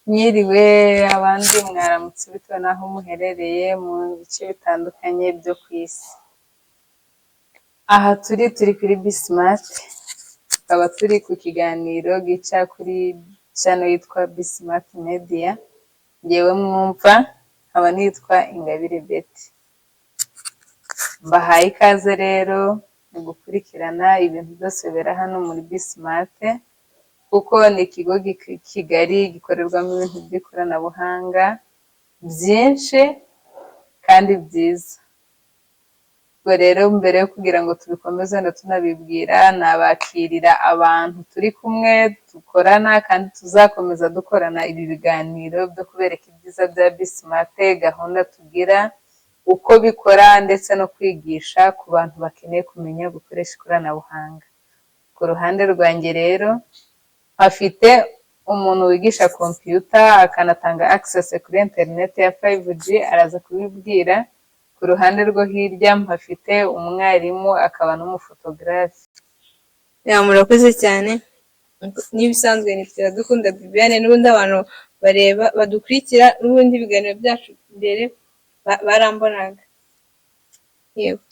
Mwiriwe, abandi mwaramutse, bitewe n'aho muherereye mu bice bitandukanye byo ku isi. Aha turi kuri Bismart, tukaba turi ku kiganiro gica kuri channel yitwa Bismart Media. Ngewe mwumva nkaba nitwa Ingabire Betty. Mbahaye ikaze rero mu gukurikirana ibintu byose bibera hano muri Bismart, kuko ni ikigo kigari gikorerwamo ibintu by'ikoranabuhanga byinshi kandi byiza. Ubwo rero mbere yo kugira ngo tubikomeze wenda tunabibwira, nabakirira abantu turi kumwe dukorana kandi tuzakomeza dukorana ibi biganiro byo kubereka ibyiza bya Bismart, gahunda tugira, uko bikora, ndetse no kwigisha ku bantu bakeneye kumenya gukoresha ikoranabuhanga. Ku ruhande rwanjye rero mpafite umuntu wigisha kompiyuta akanatanga access kuri interineti ya 5G, araza kubibwira. Ku ruhande rwo hirya mpafite umwarimu akaba n'umufotogarafe. Ya, murakoze cyane. N'ibisanzwe ni Iradukunda Bibiane. N'ubundi abantu bareba, badukurikira n'ubundi ibiganiro byacu mbere barambonaga. Yego.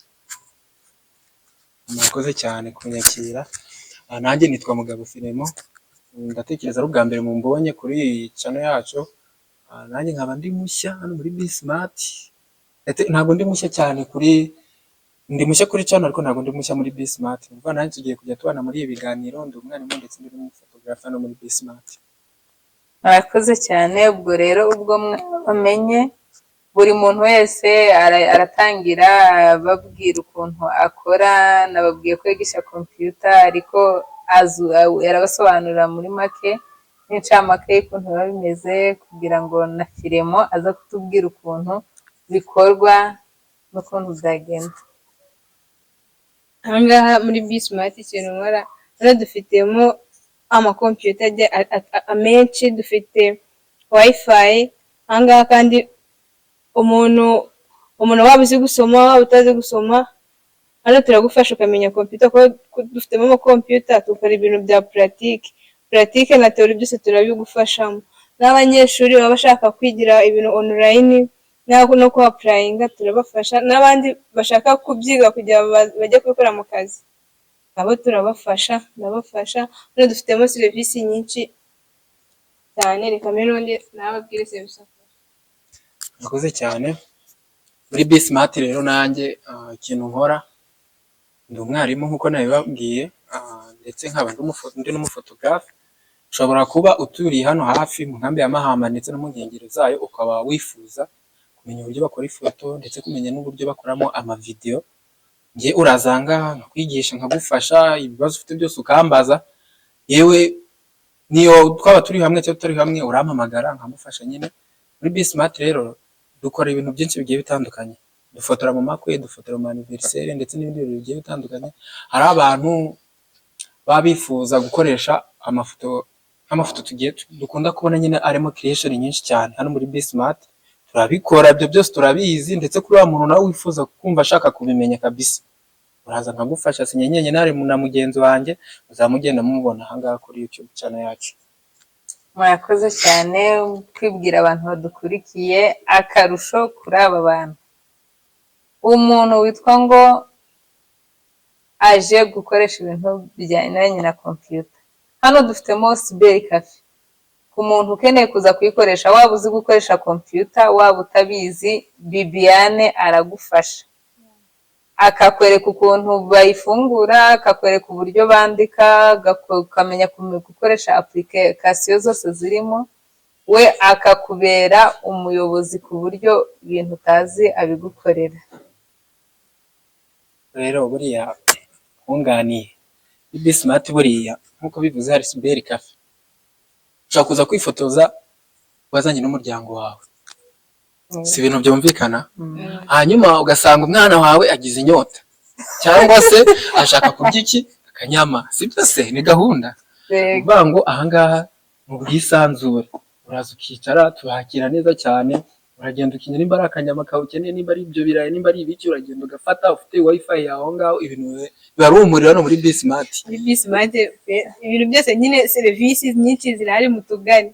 Murakoze cyane kunyakira. Nanjye nitwa Mugabo Filemo. Ndatekereza ari ubwa mbere mumbonye kuri iyi channel yacu. Nanjye nkaba ndi mushya hano muri Bismart. Ntabwo ndi mushya cyane kuri, ndi mushya kuri channel, ariko ntabwo ndi mushya muri Bismart. Ni ukuvuga nanjye tugiye kujya tubana muri ibi biganiro. Ndi umwarimu ndetse ndi n'umufotogarafe hano muri Bismart. Murakoze cyane. Ubwo rero ubwo mwamenye, buri muntu wese aratangira ababwira ukuntu akora. Nababwiye ko yigisha kompiyuta, ariko arabasobanurira muri make n'incamake y'ukuntu biba bimeze, kugira ngo na Filemo aze kutubwira ukuntu bikorwa n'ukuntu byagenda. Aha ngaha muri Bismart ikintu nkora hano, dufitemo amakompiyuta menshi, dufite WiFi aha ngaha. Kandi umuntu waba uzi gusoma, waba utazi gusoma, hano turagufasha ukamenya kompiyuta, kuko dufitemo amakompiyuta, dukora ibintu bya pratique. Pratique na théorie byose turabigufashamo. N'abanyeshuri baba bashaka kwigira ibintu online no ku applyinga, turabafasha. N'abandi bashaka kubyiga kugira ngo bajye kubikora mu kazi, nabo turabafasha, ndabafasha. Hano dufitemo serivisi nyinshi cyane. Reka mbere n'ubundi nawe ababwire serivisi akora. Murakoze cyane. Muri Bismart rero nanjye ikintu nkora, ndi umwarimu nk'uko nabibabwiye, ndetse nkaba ndi n'umufotogarafe. Ushobora kuba uturiye hano hafi mu nkambi ya Mahama ndetse no mu nkengero zayo, ukaba wifuza kumenya uburyo bakora ifoto ndetse kumenya n'uburyo bakoramo amavidewo. Njye uraza aha ngaha nkakwigisha, nkagufasha, ibibazo ufite byose ukambaza. Yewe niyo twaba turi hamwe cyangwa tutari hamwe, urampamagara nkamufasha nyine. Muri Bismart rero dukora ibintu byinshi bigiye bitandukanye. Dufotora mu makwe, dufotora mu anniversaire ndetse n'ibindi bintu bigiye bitandukanye. Hari abantu baba bifuza gukoresha amafoto, nk'amafoto tugiye dukunda kubona nyine arimo creation nyinshi cyane. Hano muri Bismart turabikora, ibyo byose turabizi. Ndetse kuri wa muntu nawe wifuza kumva ashaka kubimenya kabisa, uraza nkagufasha. Si njye njyenyine, hari na mugenzi wanjye muzamugenda mumubona aha ngaha kuri YouTube channel yacu. Murakoze cyane kwibwira abantu badukurikiye. Akarusho kuri aba bantu, umuntu witwa ngo aje gukoresha ibintu bijyanye na kompiyuta, hano dufitemo cyber café. Ku muntu ukeneye kuza kuyikoresha, waba uzi gukoresha kompiyuta, waba utabizi, Bibiane aragufasha, akakwereka ukuntu bayifungura, akakwereka uburyo bandika, ukamenya gukoresha application zose zirimo. We akakubera umuyobozi ku buryo ibintu utazi abigukorera. Rero buriya nkunganiye, Bismart buriya nk'uko bivuze hari cyber café. Ushobora kuza kwifotoza wazanye n'umuryango wawe, si ibintu byumvikana? Hanyuma ugasanga umwana wawe agize inyota cyangwa se ashaka kurya iki, akanyama, sibyo se? Ni gahunda. Uvuga ngo ahangaha mu bwisanzure uraza ukicara, tuhakira neza cyane. Uragenda ukinyura, nimba ari akanyama kawe ukeneye, nimba ari ibyo birayi, nimba ari ibiki, uragenda ugafata ufite WiFi yawe aho ngaho. Ibintu biba ari umuriro hano muri Bismart. Muri Bismart ibintu byose nyine, serivisi nyinshi zirahari mu tugari.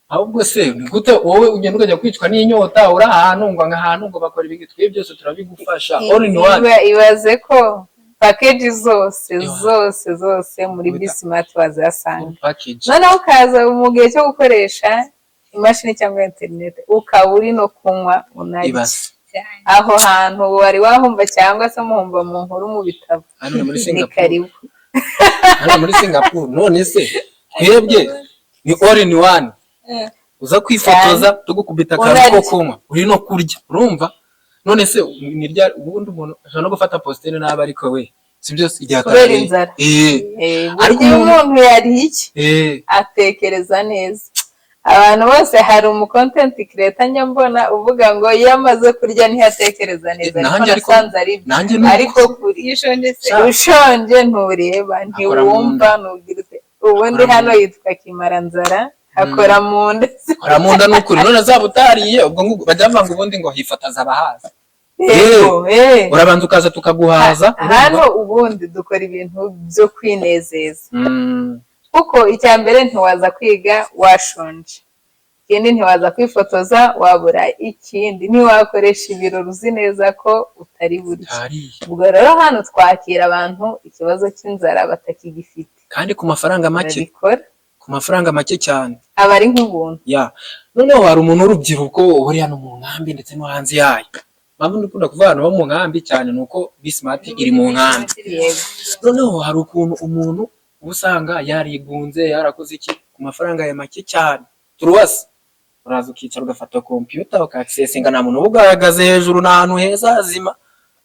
Ahubwo se ni gute wowe ugenda ukajya kwicwa n'inyota, uri ahantu ngo ahantu ngo bakora ibi? Twe byose turabigufasha, all in one. Ibaze ko package zose Ewa. zose zose muri Wita- Be Smart wazihasanga. Package. Noneho ukaza mu gihe cyo gukoresha imashini cyangwa interineti, ukaba uri no kunywa unarya. Ibaze. Aho hantu wari wahumva cyangwa se muhumva mu nkuru mu bitabo? Hano ni muri Ni Singapore. karibu. Hano muri Singapore. None se twebwe ni all in one. Uza kwifotoza, tugukubita akantu ko Unarya. kunywa, uri no kurya. Urumva none se ni rya ubundi umuntu ashobora no gufata posture nabi, ariko we si byose igihe Kubera atariye. inzara. Ariko Burya iyo umuntu- umuntu yariye iki, atekereza neza. Abantu bose, hari umu content creator njya mbona uvuga ngo iyo amaze kurya ntiyatekereza neza, ariko Nanjye ariko- nasanze ari byo. Nanjye ni uko. Ariko kuri Iyo ushonje se? Ushonje ntureba, Akora mu ntiwumva, nda. Ntugira ute. Ubundi Akora mu hano nda. yitwa kimaranzara, akora mu nda. Akora mu nda, ni ukuri. None azaba utariye, ubwo ngubwo bajya bavuga ngo ubundi ngo hifataza abahaza. Yego, eh. Urabanza ukaza tukaguhaza. Hano ubundi dukora ibintu byo kwinezeza, kuko icya mbere ntiwaza kwiga washonje, ikindi ntiwaza kwifotoza wabura, ikindi ntiwakoresha ibirori uzi neza ko utari burye. Utariye. Ubwo rero hano twakira abantu ikibazo cy'inzara batakigifite. Kandi ku mafaranga make. Barabikora. Ku mafaranga make cyane. Aba ari nk'ubuntu. Ya, noneho hari umuntu w'urubyiruko uri hano mu nkambi ndetse no hanze yayo. Mpamvu ndikunda kuvuga abantu bo mu nkambi cyane ni uko Be Smart iri mu nkambi. Noneho hari ukuntu umuntu uba usanga yarigunze, yarakoze iki, ku mafaranga ya make cyane turuwasi, uraza ukicara, ugafata kompiyuta, ukakisesinga. Nta muntu uba ugaragaze hejuru, ni ahantu heza hazima.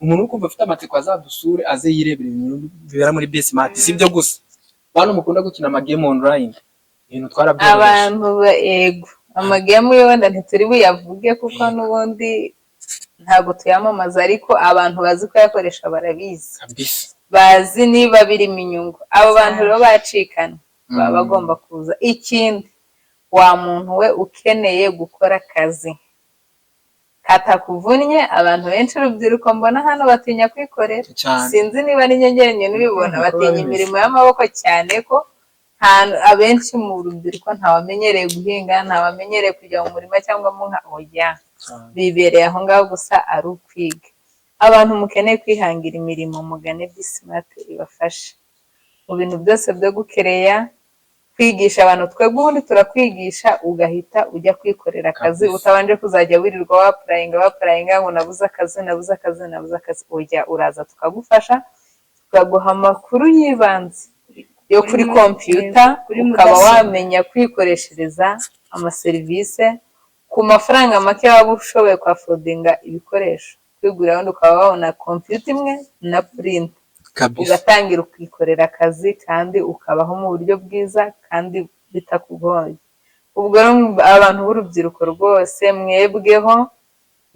Umuntu uri kumva afite amatsiko azadusure, aze yirebera ibintu bibera muri Be Smart. Si ibyo gusa, bantu mukunda gukina ama game online, ibintu twarabyoroheje. Abantu yego, ama game yo wenda ntituri buyavuge kuko n'ubundi ntabwo tuyamamaza, ariko abantu bazi kuyakoresha barabizi. Kabisa. Bazi niba birimo inyungu. Abo bantu rero bacikana baba bagomba kuza. Ikindi, wa muntu we ukeneye gukora akazi katakuvunnye, abantu benshi, urubyiruko mbona hano batinya kwikorera. Cyane. Sinzi niba ari njye njyenyine ubibona. Niko Batinya bimeze. imirimo y'amaboko cyane, ko abenshi mu rubyiruko ntawamenyereye guhinga, ntawamenyereye kujya mu murima cyangwa mu nka, oya. Cyane. Bibereye aho ngaho gusa ari ukwiga. Abantu mukeneye kwihangira imirimo, mugane Be Smart ibafashe mu bintu byose byo gukereya, kwigisha abantu. Twebwe ubundi turakwigisha ugahita ujya kwikorera akazi, utabanje kuzajya wirirwa wa-applyinga, wa-applyinga ngo nabuze akazi, nabuze akazi, nabuze akazi. Ujya uraza tukagufasha, tukaguha amakuru y'ibanze yo kuri kompiyuta, Kuri ukaba mudasobwa. wamenya kwikoreshereza amaserivisi ku mafaranga make waba ushoboye kwa-affordinga ibikoresho, kwigurira, wundi ukaba wabona kompiyuta imwe na printer, ugatangira ukikorera akazi kandi ukabaho mu buryo bwiza kandi bitakugoye. Ubwo rero abantu b'urubyiruko rwose, mwebweho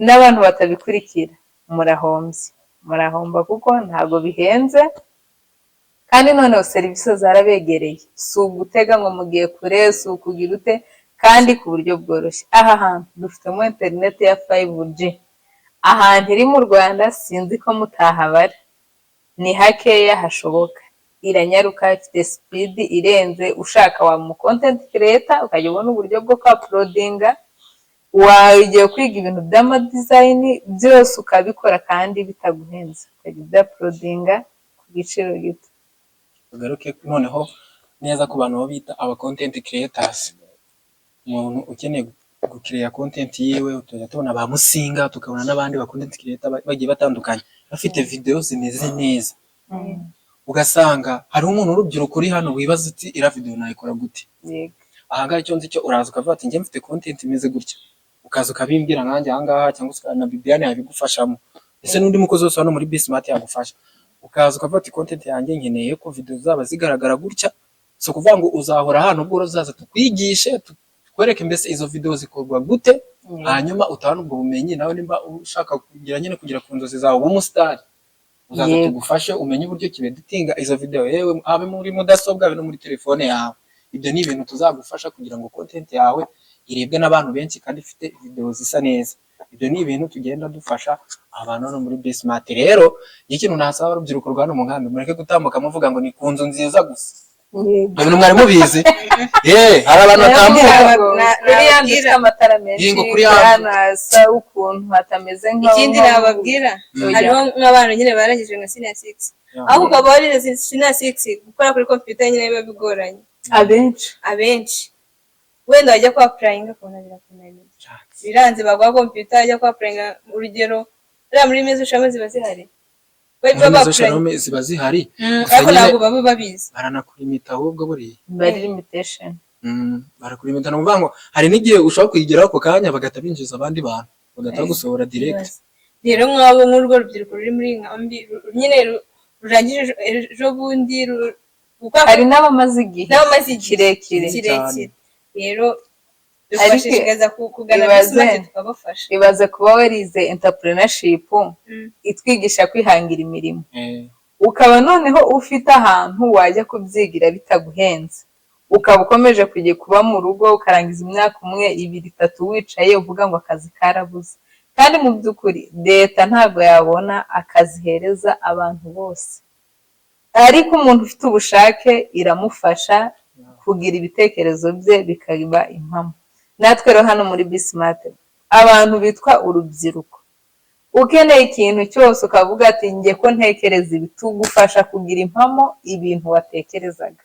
n'abantu batabikurikira, murahombye, murahomba, kuko ntabwo bihenze. Kandi noneho serivisi zarabegereye, si ugutega ngo mugiye kure, si ukugira ute, kandi ku buryo bworoshye. Aha hantu dufitemo interineti ya 5G. Ahantu iri mu Rwanda sinzi ko mutahabara, ni hakeya hashoboka. Iranyaruka, ifite speed irenze. Ushaka wa mu content creator, ukajya ubona uburyo bwo kwa-uploadinga, wagiye kwiga ibintu by'ama design byose ukabikora kandi bitaguhenze, ukajya ubya-uploadinga ku giciro gito. Tugaruke noneho neza ku bantu bo bita aba content creators. Umuntu ukeneye gukireya content yiwe, tujya tubona ba Musinga, tukabona n'abandi ba content creator bagiye batandukanye bafite video zimeze neza, ugasanga hariho umuntu w'urubyiruko uri hano wibaza uti: "Iriya video nayikora gute?" Ahangaha icyo nzi cyo, uraza ukavuga ati: "Njye mfite content imeze gutya," ukaza ukabimbwira nkanjye ahangaha, cyangwa se na Bibiane yabigufashamo, ese n'undi mukozi wese hano muri Be Smart yagufasha. Ukaza ukavuga ati: "Content yanjye nkeneye ko video zaba zigaragara gutya." Si ukuvuga ngo uzahora hano, ubwo uzaza tukwigishe, tukwereke mbese izo video zikorwa gute, hanyuma utahane ubwo bumenyi. Nawe nimba ushaka kugira nyine kugera ku nzozi zawe, ube umusitari, uzaza tugufashe umenye uburyo ki-editinga izo video, yewe habe muri mudasobwa, habe no muri telefone yawe. Ibyo ni ibintu tuzagufasha kugira ngo content yawe irebwe n'abantu benshi kandi ifite video zisa neza. Ibyo ni ibintu tugenda dufasha abantu hano muri Be Smart. Rero ikintu nasaba urubyiruko rwa hano mu nkambi, mureke gutambuka muvuga ngo ni ku nzu nziza gusa. Yego. Ibyo bintu mwari mubizi? Hari abantu batambuka. Kuri ya nzu ifite amatara menshi, Yego, kuri ya kuri nzu. hano hasa ukuntu hatameze nkaho. Ikindi nababwira, hariho nk'abantu nyine barangije nka senior six, aho ukaba warize senior six, gukora kuri computer nyine biba bigoranye. Abenshi. Abenshi wenda wajya kwa applyinga ukabona birakunaniye, biranze, baguha computer, wajya kwa applyinga, urugero hariya muri Maison Shalom ziba zihari. Muri Baba Maison ba applyinga. Shalom ziba zihari. Gusa Ariko nyine ntabwo baba babizi. Baranakurimita ahubwo buriya. Bari limitation. Barakurimita, ni ukuvuga ngo hari n'igihe ushobora kuyigeraho ako kanya bagahita binjiza abandi bantu, bagahita bagusohora direct. Rero nk'abo, nk'urwo rubyiruko ruri muri iyi nkambi, nyine rurangije ejo bundi gukora. Hari n'abamaze igihe N'abamaze igihe kirekire. kirekire. Rero Ariko tubashishikariza kugana Bismart, tukabafasha. Ibaze kuba warize entrepreneurship itwigisha kwihangira imirimo, ukaba noneho ufite ahantu wajya kubyigira bitaguhenze, ukaba ukomeje kujya kuba mu rugo, ukarangiza imyaka umwe, ibiri, itatu wicaye uvuga ngo akazi karabuze. Kandi mu by'ukuri leta ntabwo yabona akazi ihereza abantu bose, ariko umuntu ufite ubushake iramufasha kugira ibitekerezo bye bikaba impamo. Natwe rero hano muri Bismart, abantu bitwa urubyiruko, ukeneye ikintu cyose ukavuga ati: "Njye ko ntekereza ibi", tugufasha kugira impamo ibintu watekerezaga.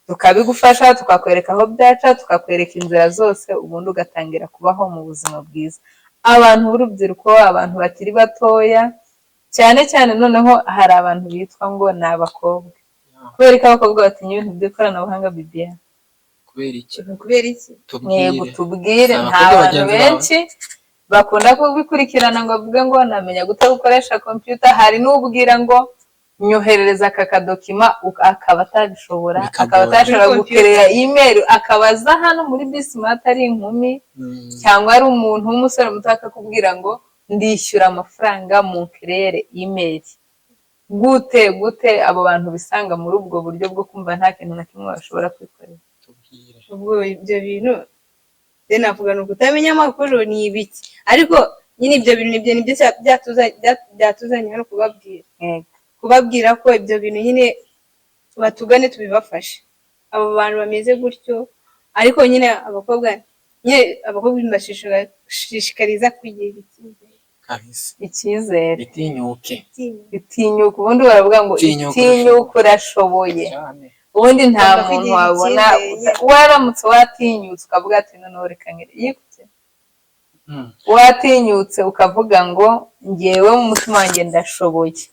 Tukabigufasha, tukakwereka aho byaca, tukakwereka inzira zose, ubundi ugatangira kubaho mu buzima bwiza. Abantu b'urubyiruko, abantu bakiri batoya cyane cyane, noneho hari abantu bitwa ngo ni abakobwa. Kubera ko abakobwa batinya ibintu by'ikoranabuhanga, bibiya. Kubera iki? Kubera iki? Tubwire. Yego, tubwire. Si Nta abakobwa bantu bagenzi bawe. benshi bakunda kubikurikirana ngo bavuge ngo namenya gute gukoresha computer. Hari n'ubwira ngo nyoherereza aka kadocument, akaba atabishobora, Bikagora. akaba atashobora Kuri computer. gukereya email, akaba aza hano muri Bismart ari inkumi cyangwa ari umuntu w'umusore muto, akakubwira ngo ndishyura amafaranga mu kerere email. Gute gute abo bantu bisanga muri ubwo buryo bwo kumva nta kintu na kimwe bashobora kwikorera? Tubwire. Ubwo ibyo bintu rero navuga ni ukutamenya amakuru, ni ibiki, ariko nyine ibyo bintu nibyo byatuzanye hano kubabwira. Kubabwira ko ibyo bintu nyine batugane tubibafashe, abo bantu bameze gutyo. Ariko nyine abakobwa mbashishikariza kwigirira icyizere. Kabisa. Icyizere. Itinyuke. Itinyuka. Ubundi baravuga ngo Tinyuka. itinyuka urashoboye. Cyane. Ubundi nta Ugomba muntu kwigirira wabona icyizere. Waramutse watinyutse ukavuga ati noneho reka ngere yikutse, watinyutse ukavuga ngo ngewe mu mutima wanjye ndashoboye,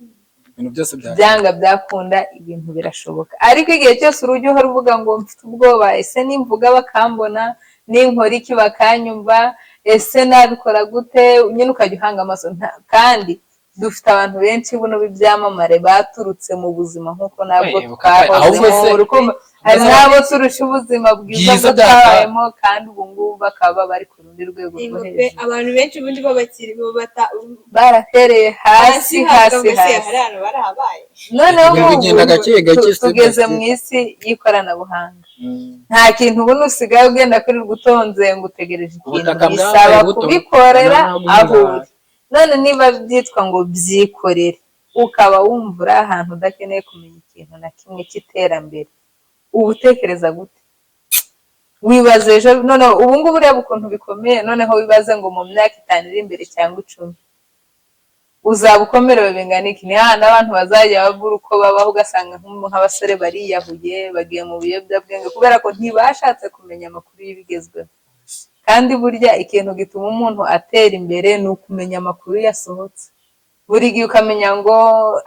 Ibintu byose byakunda. Byanga byakunda ibintu birashoboka. Ariko igihe cyose urujya uhora uvuga ngo mfite ubwoba, ese nimvuga bakambona, ninkora iki bakanyumva, ese nabikora gute, nyine ukajya uhanga amaso. Kandi dufite abantu benshi buno b'ibyamamare baturutse mu buzima nk'uko nabwo Ahubwo twahozemo. se- Urukundo, hari n'abo turusha ubuzima bwiza Bwiza bwo byata- twabayemo, kandi ubu ngubu bakaba bari ku rundi rwego rwo Yego pe, hejuru. Abantu benshi ubundi b'abakiri bata Baratereye hasi, hasi, hasi hasi. Hari ahantu barahabaye. Noneho Ibintu ubu bigenda gake gake, step by tugeze step. mu isi y'ikoranabuhanga. Nta kintu ubundi usigaye ugenda kuri utonze ngo utegereje ikintu, Ubutaka bisaba bwabaye buto, kubikorera ntabwo aho guhinga. uri. None niba byitwa ngo byikorere, ukaba wumva uri ahantu udakeneye kumenya ikintu na kimwe cy'iterambere, uba utekereza gute? Wibaza ejo, noneho ubu ngubu ureba ukuntu bikomeye, noneho wibaze ngo mu myaka 5 iri imbere cyangwa 10 uzaba ukomerewe bingana iki? Ni hahandi abantu bazajya babura uko babaho, ugasanga nk'abasore bariyahuye, bagiye mu biyobyabwenge kubera ko ntibashatse kumenya amakuru y'ibigezweho. Kandi burya ikintu gituma umuntu atera imbere ni ukumenya amakuru yasohotse buri gihe, ukamenya ngo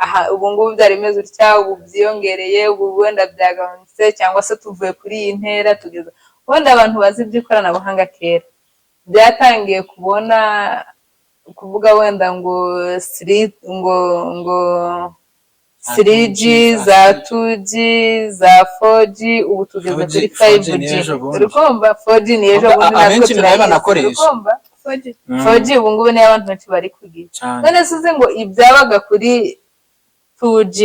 aha ubu ngubu byari bimeze utya, ubu byiyongereye, ubu wenda byagabanutse, cyangwa se tuvuye kuri iyi ntera tugeze. Wenda abantu bazi iby'ikoranabuhanga kera byatangiye kubona kuvuga wenda ngo 3 ngo 3G, za 2G, za 4G, ubu tugeze 4G. kuri 4G ni 5G. ejo bundi. Uri kumva, 4G ni ejo Ahubwo bundi, natwe abenshi ni nayo turayizi. banakoresha. Uri kumva, 4G ubu ngubu niyo abantu benshi bari kugira. Cyane. None se uzi ngo ibyabaga kuri 2G,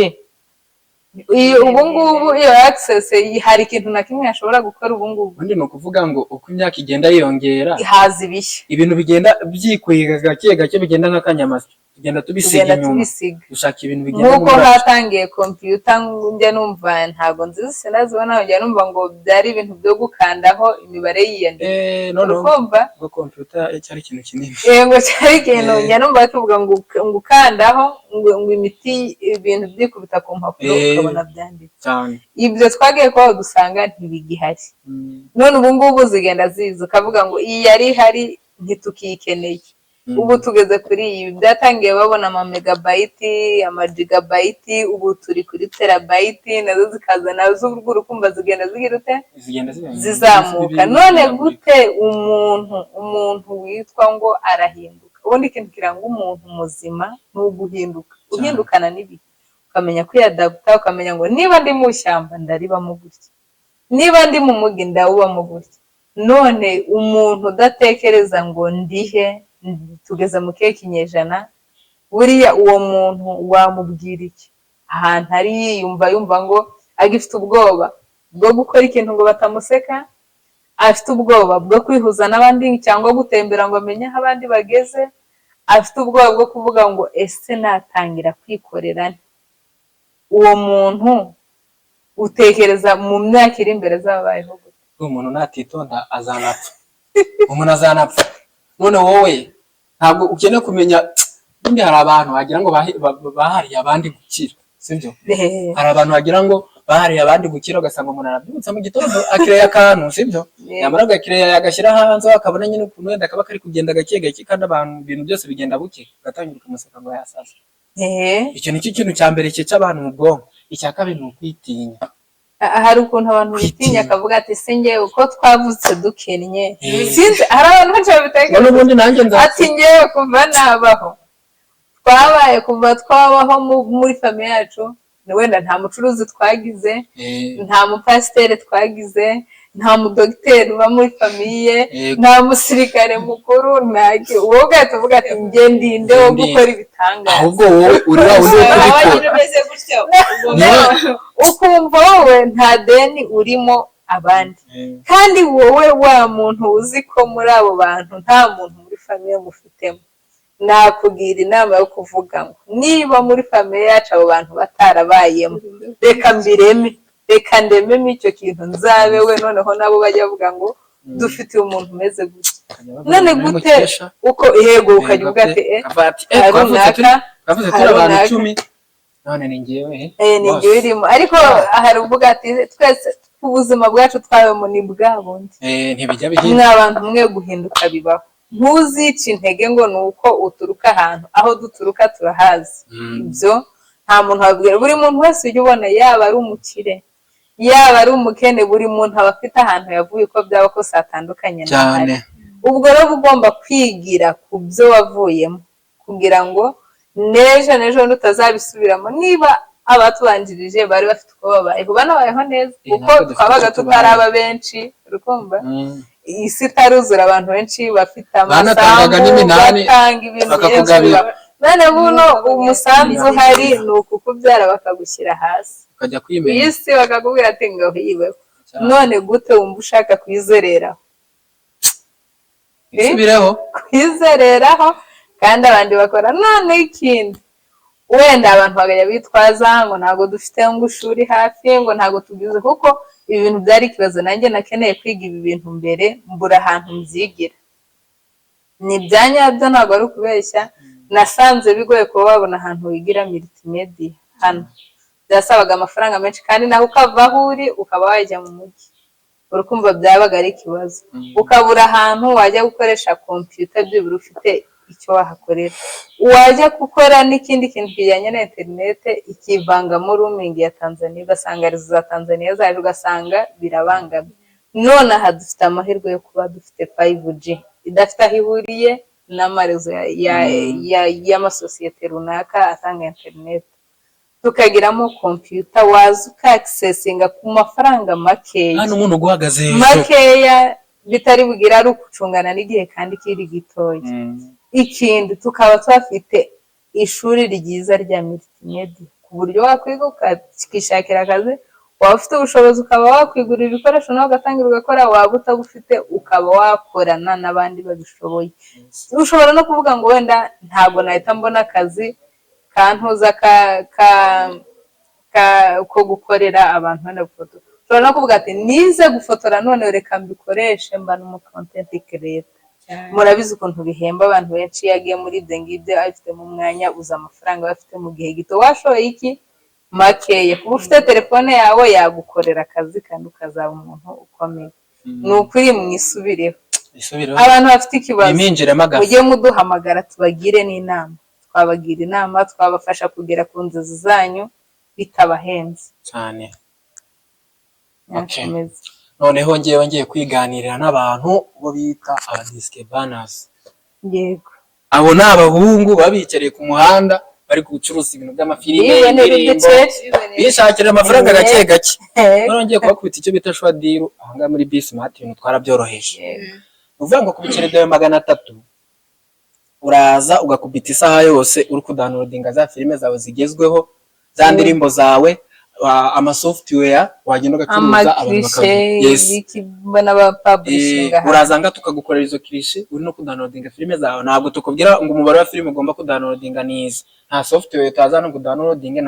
iyo ubu ngubu iyo access, hari ikintu na kimwe yashobora gukora ubu ngubu? Ubundi ni ukuvuga ngo uko imyaka igenda yiyongera, Haza ibishya. ibintu bigenda byikwega gake gake, bigenda nk'akanyamasyo. Tugenda tubisiga Tugenda inyuma, tubisiga. Dushaka ibintu bigenda Nk'uko muri hatangiye kompiyuta, njya numva, ntabwo nzizi, sinazibona, njya numva ngo byari ibintu byo gukandaho imibare yiyandika. Noneho Ukumva ubwo kompiyuta cyari ikintu kinini. Yego, cyari ikintu. Njya numva tuvuga ngo ukandaho ngo imiti, ibintu byikubita ku mpapuro, ukabona byanditse. Cyane. Ibyo twagiye kubaho dusanga ntibigihari. None ubu ngubu zigenda ziza, ukavuga ngo iyi yari ihari ntitukiyikeneye. Ubu tugeze kuri iyi. Byatangiye babona ama megabyte, ama gigabyte, ubu turi kuri terabyte, nazo zikaza, nazo ubwo urukumva zigenda zigira ute? Zigenda Zizamuka. None gute umuntu witwa ngo arahinduka? Ubundi ikintu kiranga umuntu muzima ni uguhinduka, uhindukana n'ibihe, ukamenya kwiyadaputa, ukamenya ngo niba ndi mu ishyamba ndaribamo gutya, niba ndi mu mugi ndawubamo gutya. None umuntu udatekereza ngo ndihe, tugeze mu kihe kinyejana, buriya uwo muntu wamubwira iki? Ahantu ari yiyumva, yumva ngo agifite ubwoba bwo gukora ikintu ngo batamuseka, afite ubwoba bwo kwihuza n'abandi cyangwa gutembera ngo amenye aho abandi bageze, afite ubwoba bwo kuvuga ngo ese natangira kwikorera nte? Uwo muntu utekereza mu myaka iri imbere azabayeho gute? Umuntu natitonda azanapfa, umuntu azanapfa. None wowe ntabwo ukeneye kumenya. Ubundi hari abantu wagira ngo bahariye abandi gukira, sibyo? Hari abantu wagira ngo bahariye abandi gukira, ugasanga umuntu arabyutse mu gitondo akireya akantu, sibyo? Yamara agakireya yagashyira hanze, akabona nyine ukuntu wenda kaba kari kugenda gake gake, kandi abantu ibintu byose bigenda buke, ugatangira ukamuseka ngo yasaze. Icyo nicyo kintu cya mbere cyica abantu mu bwonko. Icya kabiri ni ukwitinya. Hari ukuntu abantu bitinya, Kwitinya. akavuga ati se njyewe uko twavutse dukennye, sinzi, hari abantu benshi Ngo babitekereza. N'ubundi nanjye nza Ati ngewe kuva nabaho, twabaye kuva twabaho muri famille yacu, wenda nta mucuruzi twagize, nta mupasiteri twagize, nta mudogiteri uba muri famille, nta musirikare mukuru, nta wowe ugahita uvuga ati njye ndinde wo Njye ndinde. gukora ibitangaza? Ahubwo wowe uri wa wundi wo Waba kubikora. nyine umeze gutyo. Ukumva wowe nta deni urimo abandi, kandi wowe wa muntu uzi ko muri abo bantu nta muntu muri famille mufitemo. Nakugira inama yo kuvuga ngo niba muri famille yacu abo bantu batarabayemo, reka mbireme, reka ndememo icyo kintu, nzabe we. Noneho nabo bajya bavuga ngo dufite umuntu umeze gutya. None gute uko yego ukajya uvuga ati ati twavutse turi runaka, twavutse turi abantu runaka. 10, none ni njyewe. Ni Boss. njye urimo. Ariko hari uvuga ati twese ubuzima bwacu twabemo ni bwa bundi. Ntibijya bihinduka. Mwa bantu mwe, guhinduka bibaho. Ntuzice intege ngo ni uko uturuka ahantu. Aho duturuka turahazi. Ibyo nta muntu wabwira. Buri muntu wese ujya ubona, yaba ari umukire, yaba ari umukene, buri muntu aba afite ahantu yavuye, uko byaba kose hatandukanye n'ahari. Ubwo rero uba ugomba kwigira ku byo wavuyemo kugira ngo n'ejo n'ejo bundi utazabisubiramo. Niba abatubanjirije bari bafite uko babayeho, banabayeho neza, kuko Natwe dufite twabaga uko tubayeho. tutaraba benshi, urukumva isi itaruzura, abantu benshi bafite Banatangaga amasambu, n'iminani, batanga ibintu byinshi. bakakugabira. None buno umusanzu uhari ni ukukubyara bakagushyira hasi ukajya ku kwimenya. isi, bakakubwira ati ngo yiweho. None gute wumva ushaka kwizereraho? Isubireho. Kwizereraho kandi abandi bakora. None ikindi, wenda abantu bakajya bitwaza ngo ntabwo dufite ngo ishuri hafi, ngo ntabwo tugize, kuko ibi bintu byari ikibazo. Nanjye nakeneye kwiga ibi bintu mbere, mbura ahantu mbyigira. Ni ibya nyabyo, ntabwo ari ukubeshya. Nasanze bigoye kuba wabona ahantu wigira multimedia hano. Byasabaga amafaranga menshi, kandi nawe ukava aho uri ukaba wajya mu mujyi, urukumva byabaga ari ikibazo, ukabura ahantu wajya gukoresha kompiyuta byibura ufite icyo wahakorera, wajya gukora n'ikindi kintu kijyanye na interinete ikivangamo roaming ya Tanzania, ugasanga réseau za Tanzania zaje, ugasanga birabangamye. None aha dufite amahirwe yo kuba dufite 5G idafite aho ihuriye n'ama réseau y'amasosiyete runaka atanga interinete, tukagiramo kompiyuta waza ukakisesinga ku mafaranga makeya. Hano umuntu uguhagaze hejuru. Makeya bitari bugire, ari ukucungana n'igihe kandi kiri gitoya. Ikindi, tukaba tuhafite ishuri ryiza rya multimedia, ku buryo wakwiga ukishakira akazi. Waba ufite ubushobozi ukaba wakwigurira ibikoresho nawe ugatangira ugakora, waba utabufite ukaba wakorana n'abandi babishoboye. Ushobora no kuvuga ngo wenda ntabwo nahita mbona akazi kantuza ka ko gukorera abantu wenda gufotora. Ushobora no kuvuga ati nize gufotora, none reka mbikoreshe mba n'umu content creator. Murabizi ukuntu bihemba abantu benshi iyo agiye muri ibyo ngibyo abifitemo umwanya, uza amafaranga aba afite mu gihe gito. Washoye iki makeya, kuba ufite telefone yawe yagukorera akazi kandi ukazaba umuntu ukomeye. Ni ukuri mwisubireho. Isubireho. Abantu bafite ikibazo, iminjiremo agafu. Mujye muduhamagara tubagire n'inama. Twabagira inama, twabafasha kugera ku nzozi zanyu bitabahenze. Cyane. Okay. Nyakomeza. Noneho ngewe ngiye kwiganirira n'abantu bo bita abadisike banazi. Abo ni abahungu baba bicariye ku muhanda bari gucuruza ibintu by'amafilime, Bibonera indirimbo, uduceri. bishakira amafaranga gake gake. Noneho ngiye kubakubita icyo bita shwadiru ahangaha muri Bismart. Ibintu twarabyoroheje. Ni ukuvuga ngo ku biceri byawe 300 uraza ugakubita isaha yose uri kudownloadinga za filime zawe zigezweho, za ndirimbo zawe, amasoftware wagenda ugacuruza abantu amacliché. bakaguha. Yes. Ibiki mbona bapublishinga. Uraza nga tukagukorera izo cliché uri no kudownloadinga filime zawe. Ntabwo tukubwira ngo umubare wa filime ugomba kudownloadinga nizi, nta software utaza no kudownloadinga,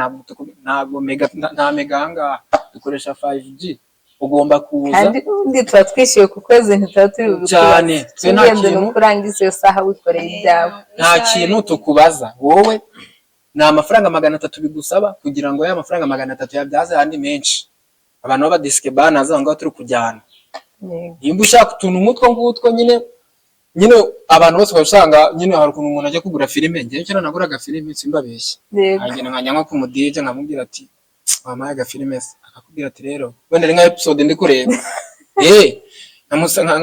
ntabwo mega, nta mega ahangaha dukoresha 5G. Ugomba kuza. Kandi ubundi tuba twishyuye ku kwezi, ntituba turi bubikubaze. Cyane. Twe nta Icy'ingenzi ni ukurangiza iyo saha wikoreye ibyawe. Nta kintu tukubaza wowe, ni amafaranga 300 bigusaba kugira ngo ya mafaranga 300 yabyaze ayandi menshi. Abantu b'abadisike banaza aho ngaho turi kujyana. Nimba ushaka utuntu nk'utwo ngutwo nyine, nyine abantu bose usanga nyine hari ukuntu umuntu ajya kugura filime. Njyewe kera naguraga filime, simbabeshye. Nkagenda nkajya nko ku mudije nkamubwira ati wampaye agafilime se, akakubwira ati rero wenda ari nka episode ndi kureba,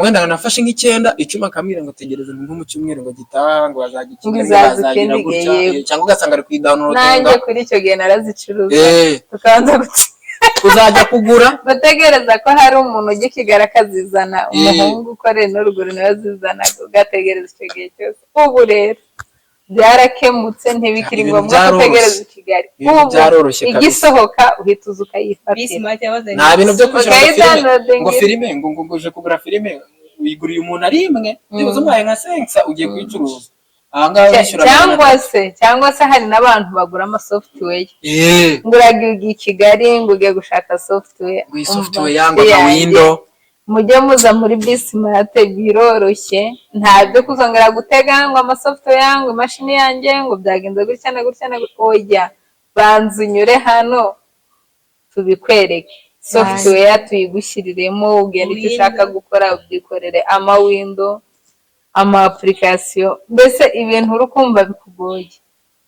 wenda nafashe nk'icyenda, 10, akambwira ngo tegereza nko mu cyumweru ngo gitaha, ngo bazajya i Ngo Kigali, izaza bazagira ikindi gutya, gihe, yego. cyangwa ugasanga ari kuyidownloadinga. Nanjye kuri icyo gihe narazicuruza, tukabanza kuzajya kugura. Gutegereza ko hari umuntu ujya i Kigali akazizana, umuhungu ukorera ino ruguru nawe azizana, ugategereza icyo gihe cyose. Ubu rero byarakemutse, ntibikiri Ibintu ngombwa byaroroshye. gutegereza i Kigali. Ibintu Ubu byaroroshye kabisa. igisohoka uhita uza ukayifatira. Bismart yabazanye. Nta bintu byo kwishyura ngo filime, Ukayidownloadinga. ngo filime, ngo uje kugura filime uyiguriye umuntu ari imwe, byibuze umuhaye nka senkisa ugiye kuyicuruza aha ngaha wishyura Cyangwa se hari n'abantu bagura ama software, ngo uragiye ugiye i Kigali ngo ugiye gushaka software. Ngo iyi Umva, software yangwa nshuti nka yanjye, window. Mujye muza muri Bismart, biroroshye. Nta byo kuzongera gutega ngo amasoftware, ngo imashini yanjye ngo byagenze gutya na gutya na gutya. Oya, banza unyure hano tubikwereke, software tuyigushyiriremo, ugenda icyo ushaka gukora ubyikorere, ama window, ama application, mbese ibintu uri kumva bikugoye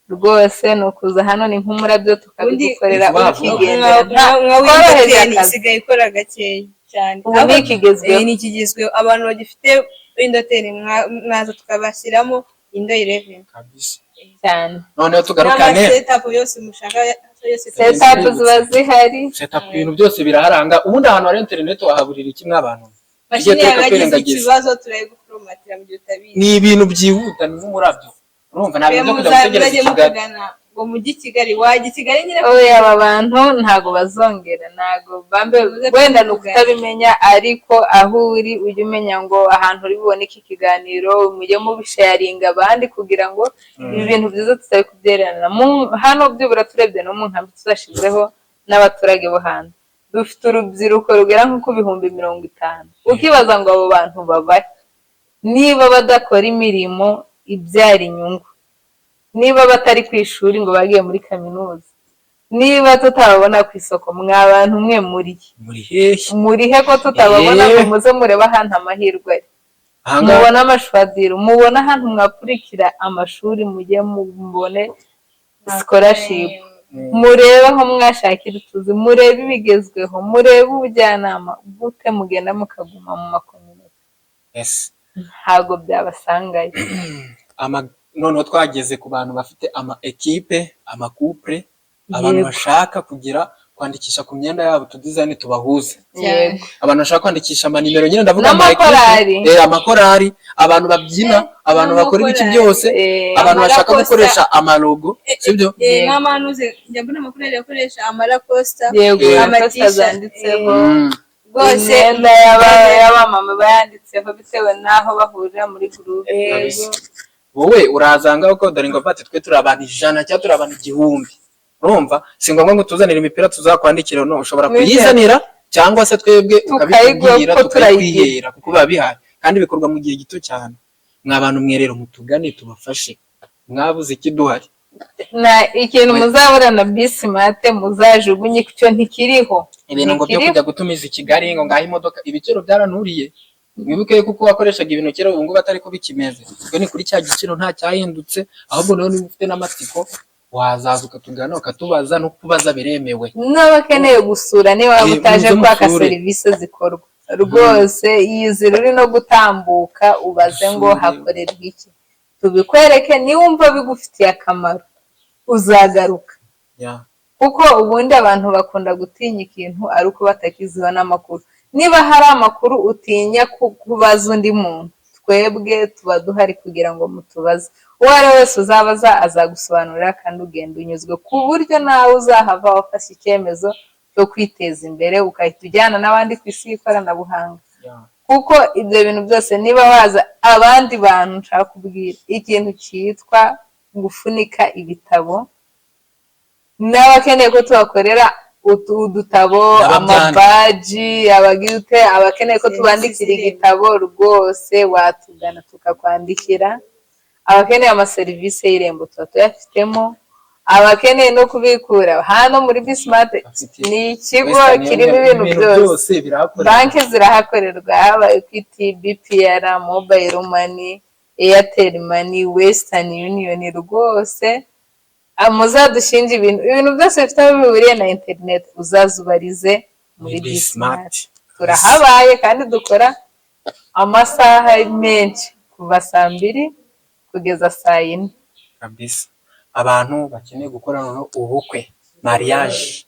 rwose ni ukuza hano, ni nk'umurabyo, tukabigukorera Vuba vuba. ukigendera. Nka Tworoheje Windows 10 akazi. isigaye ikora gakeya cyane. Ubu ni ikigezweho. Ni ikigezweho. Abantu bagifite Windows 10 mwaza tukabashyiramo Windows 11. Kabisa. Cyane. Noneho tugarukane. N'amasetup yose mushaka yose. Setup ziba zihari. Setup, ibintu byose biraharanga. Ubundi ahantu hari interineti wahaburira kimwe abantu? Mashini Tujye tureka yawe yagize kwirengagiza. ikibazo, turayiguforomatira mu gihe utabizi. Ni ibintu byihuta, ni nk'umurabyo, urumva nta bintu byo kujya gutegereza Muzajye i Kigali. mutugana ngo mujye i Kigali, wajya i Kigali nyine. Oya, aba bantu ntago bazongera, ntago bambe. Muze Wenda ni kutugana. ukutabimenya, ariko aho uri ujye umenya ngo ahantu uri bubone iki kiganiro, mujye mubisharinga abandi kugira ngo ibi bintu byiza tutari kubyererana. Hano byibura turebye no mu nkambi tuzashizeho n'abaturage bo hanze, dufite urubyiruko rugera nko ku 50,000. Ukibaza ngo abo bantu babahe niba badakora imirimo ibyara inyungu, niba batari ku ishuri ngo bagiye muri kaminuza, niba tutababona ku isoko, mwa bantu mwe muri Muri hehe? Murihe ko tutababona ngo muze murebe ahantu amahirwe ari? Ahangaha. Mubone amashwadiro, mubone ahantu mwakurikira amashuri, mujye mubone scholarship, murebe aho mwashakira utuzi, murebe ibigezweho, murebe ubujyanama. Gute mugenda mukaguma mu macommunity? Ntabwo byabasangayo. Noneho twageze ku bantu bafite ama ekipe, amacouple, abantu bashaka kugira kwandikisha ku myenda yabo utudesign tubahuza. Yego. Abantu bashaka kwandikisha amanimero nyine, ndavuga N'amakorali. Ama équipe, amakorali, abantu babyina, abantu bakora ibiki n'amakorali. byose, abantu bashaka Amarakosta. gukoresha amalogo, sibyo? Nk'amanuze njya mbona amakorali akoresha amarakosta. Yego, Ama amakosa t-shirt, zanditseho. Rwose. Imyenda y'abamama bayanditseho bitewe n'aho bahurira muri groupe. Kabisa. Wowe urazanga uko dore ngo bati twe turi abantu 100 cyangwa turi abantu 1000, urumva si ngombwa ngo tuzanire imipira tuzakwandikira, no ushobora kuyizanira cyangwa se twebwe Tukayiguha ukabitubwira kuko turayigira. Tukayikwihera kuko biba bihari kandi bikorwa mu gihe gito cyane. Mwa bantu mwe rero, mutugane tubafashe, mwabuze ikiduhari. Na ikintu muzabura na BE-SMART muzajugunye, icyo ntikiriho. Ibintu ngo byo Ntikiriho. kujya gutumiza i Kigali ngo ngaho imodoka, ibiciro byaranuriye. Mwibuke kuko wakoreshaga ibintu kera, ubu ngubu atari ko bikimeze. Twe ni kuri cya giciro, nta cyahindutse. Ahubwo nawe niba ufite n'amatsiko wazaza ukatugana ukatubaza, no kubaza biremewe. N'abakeneye gusura, niba waba utaje muze kwaka musure. serivisi zikorwa rwose, iyizire uri no gutambuka ubaze ngo Usure. hakorerwa iki, tubikwereke. Niwumva bigufitiye akamaro uzagaruka. Kuko ubundi abantu bakunda gutinya ikintu ari uko batakiziho n'amakuru. Niba hari amakuru utinya kubaza undi muntu, twebwe tuba duhari kugira ngo mutubaze. Uwo ari we wese uzabaza azagusobanurira kandi ugenda unyuzwe, ku buryo nawe uzahava wafashe icyemezo cyo kwiteza imbere, ugahita ujyana n'abandi ku isi y'ikoranabuhanga. Kuko ibyo bintu byose niba waza, abandi bantu nshaka kubwira ikintu cyitwa gufunika ibitabo, n'abakeneye ko tubakorera udutabo, N'ababyandika. amabaji, abagira abakeneye ko Serivisi tubandikira z'irembo. igitabo, rwose watugana tukakwandikira. Abakeneye amaserivisi y'irembo tuba tuyafitemo, abakeneye no kubikura hano muri BE-SMART. Bafite Ni ikigo Western kirimo Union, ibintu byose. Birahakorerwa. Banki zirahakorerwa, haba Equity, BPR, Mobile Money, Airtel Money, Western Union. Rwose muzadushinja ibintu byose bifite aho bihuriye na interineti, uzaze ubarize muri Muri BE-SMART. Smart. Turahabaye kandi dukora amasaha menshi, kuva saa 2 kugeza saa 4. Kabisa. Abantu bakeneye gukora noneho ubukwe, mariage,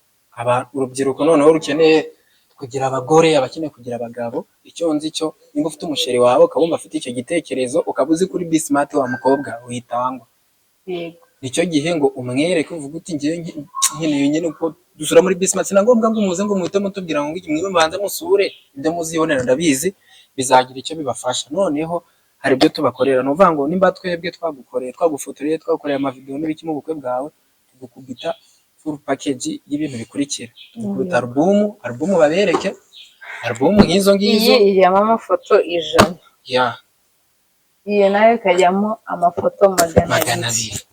urubyiruko noneho rukeneye kugira abagore, abakeneye kugira abagabo, icyo nzi cyo, nimba ufite umuchéri wawe ukaba wumva afite icyo gitekerezo, ukaba uzi kuri BE-SMART, wa mukobwa witangwa. Nicyo gihe ngo umwereke, uvuge uti ngewe nkeneye nyine uko dusura muri BE-SMART. Si na ngombwa ngo muze ngo muhite mutubwira ngo ngiki, mwibe mubanze musure, ibyo muzibonera ndabizi bizagira icyo bibafasha. Noneho hari ibyo tubakorera, ni ukuvuga ngo nimba twebwe twagukoreye, twagufotoreye, twagukoreye amavideo n'ibiki mu bukwe bwawe, tugukubita full package y'ibintu bikurikira: tugukubita album, album babereke album nk'izo ngizo. Iyi ijyamo amafoto 100. Iyo nayo ikajyamo amafoto magana magana abiri. abiri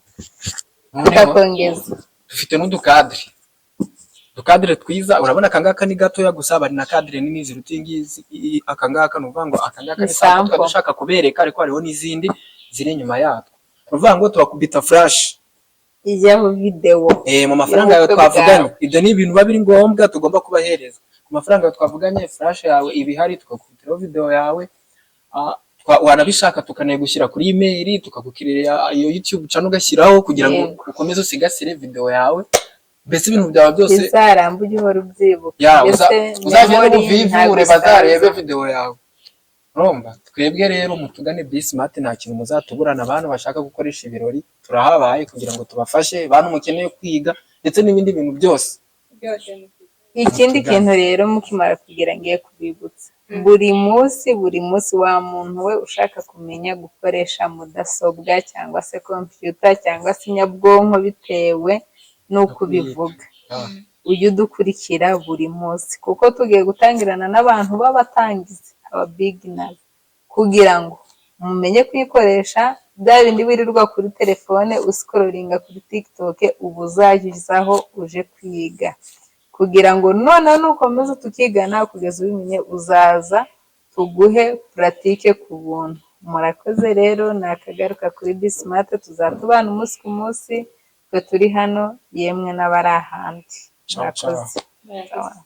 Noneho Tukakongeza. dufite n'uducadre, uducadre twiza. Urabona aka ngaka ni gatoya gusa, bari na cadre nini ziruta iyi ngizi. Aka ngaka ni ukuvuga ngo aka ngaka ni Ni sample sample. Tukaba dushaka kubereka, ariko hariho n'izindi ziri inyuma yatwo. Ni ukuvuga ngo tubakubita flash ijyaho videwo mu mafaranga yawe y'ubukwe twavuganye. bwawe. Ibyo ni ibintu biba biri ngombwa tugomba kubahereza ku mafaranga yawe twavuganye. Flash yawe iba ihari, tukakubitiraho video yawe. Wanabishaka tukanayigushyira kuri email, tukagukirira iyo YouTube channel ugashyiraho kugira ngo ukomeze usigasire video yawe, mbese ibintu byawe byose bizaramba, ujye uhora ubyibuka. Ya, Mbese uzajya no memory muvivure ntabwo bazarebe isaza. video yawe. Urumva twebwe rero mutugane BE-SMART, nta kintu muzatuburana. Abantu bashaka gukoresha ibirori turahabaye kugira ngo tubafashe, bantu mukeneye kwiga ndetse n'ibindi bintu byose. Byose. Ikindi Mutugane. kintu rero, mukimara kugira, ngiye kubibutsa, buri munsi, buri munsi, wa muntu we ushaka kumenya gukoresha mudasobwa cyangwa se kompiyuta cyangwa se inyabwonko, bitewe n'uko ubivuga, ujye udukurikira buri munsi, kuko tugiye gutangirana n'abantu b'abatangizi, aba beginners, kugira ngo mumenye kuyikoresha. Bya bindi wirirwa kuri telefone uscrollinga kuri TikTok, ubu uzajya uje kwiga, kugira ngo noneho nukomeza tukigana kugeza ubimenye, uzaza tuguhe pratique ku buntu. Murakoze rero, nakagaruka kuri BE-SMART. Tuzatubana umunsi ku munsi, twe turi hano, yemwe n'abari ahandi. Ciao, ciao. Murakoze. Murakoze.